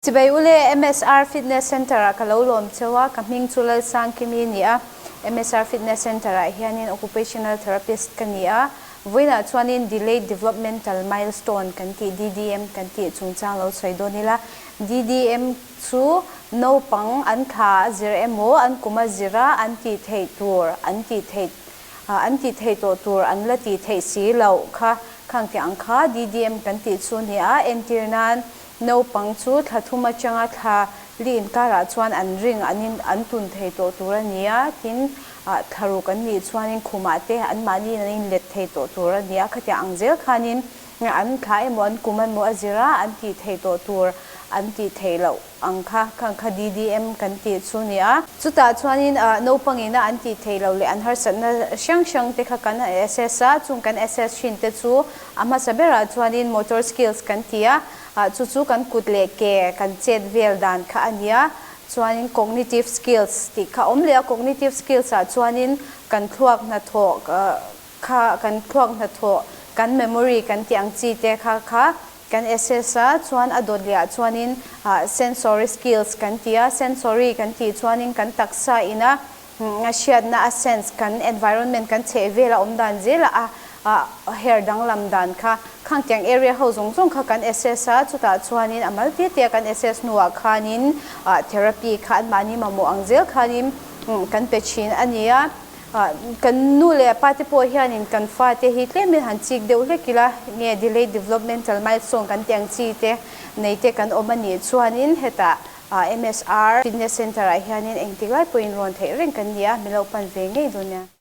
Chibai ule MSR Fitness Centre ah ka lo lawm cheu a, ka hming chu Lalsangkimi a ni a, MSR Fitness Centre ah hianin Occupational Therapist ka ni a, vawiinah chuanin Delayed Developmental Milestone kan tih DDM kan tih chungchang lo sawi dawn ila, DDM chu naupang an thla a zir emaw an kum a zir a an tih theih tur an tih theih an tih theih tawh tur an la tih theih si loh kha khang tih ang kha DDM kan tih chu a ni a, entir nan Naupang chu thla thum atanga thla li inkarah chuan an ring an in an tun thei tawh tur a ni a, tin ah thla ruk an nih chuanin khumah te anmahniin an inlet thei tawh tur a ni a, khatiang ang zel khanin an thla emaw an kum emaw a zir a, an tih thei tawh tur an tih theih loh ang kha khang kha DDM kan tih chu a ni a. Chutah chuanin ah naupangina an tih theih loh leh an harsatna hrang hrang te kha kan assess a, chung kan assess thin te chu A hmasa berah chuanin motor skills kan ti a, chu chu kan kut leh ke kan chet vel dan kha a ni a. Chuanin cognitive skills tih kha a awm leh a, cognitive skills ah chuanin kan thluak hnathawh kha kan thluak hnathawh kan memory kan tih ang chi te kha kha kan assess a, chuan a dawt leh ah chuanin sensory skills kan ti a, sensory kan tih chuanin kan taksa ina hriatna a sense kan environment kan chheh vel a awm dan zel a a her danglam dan kha khang tiang area ho zawng zawng kha kan assess a chutah chuanin a mal tia tia kan assess hnuah khanin therapy kha anmahni mamawh ang zel khanin kan pe thin a ni a kan nu leh pa te pawh hianin kan fate hi tlemin han chik deuh hlek ila nge delayed developmental milestone kan tih ang chi te nei te kan awm a nih chuanin hetah MSR Fitness Centre ah hianin engtik lai pawhin rawn theih reng kan ni a, min lo pan ve ngei dawn nia.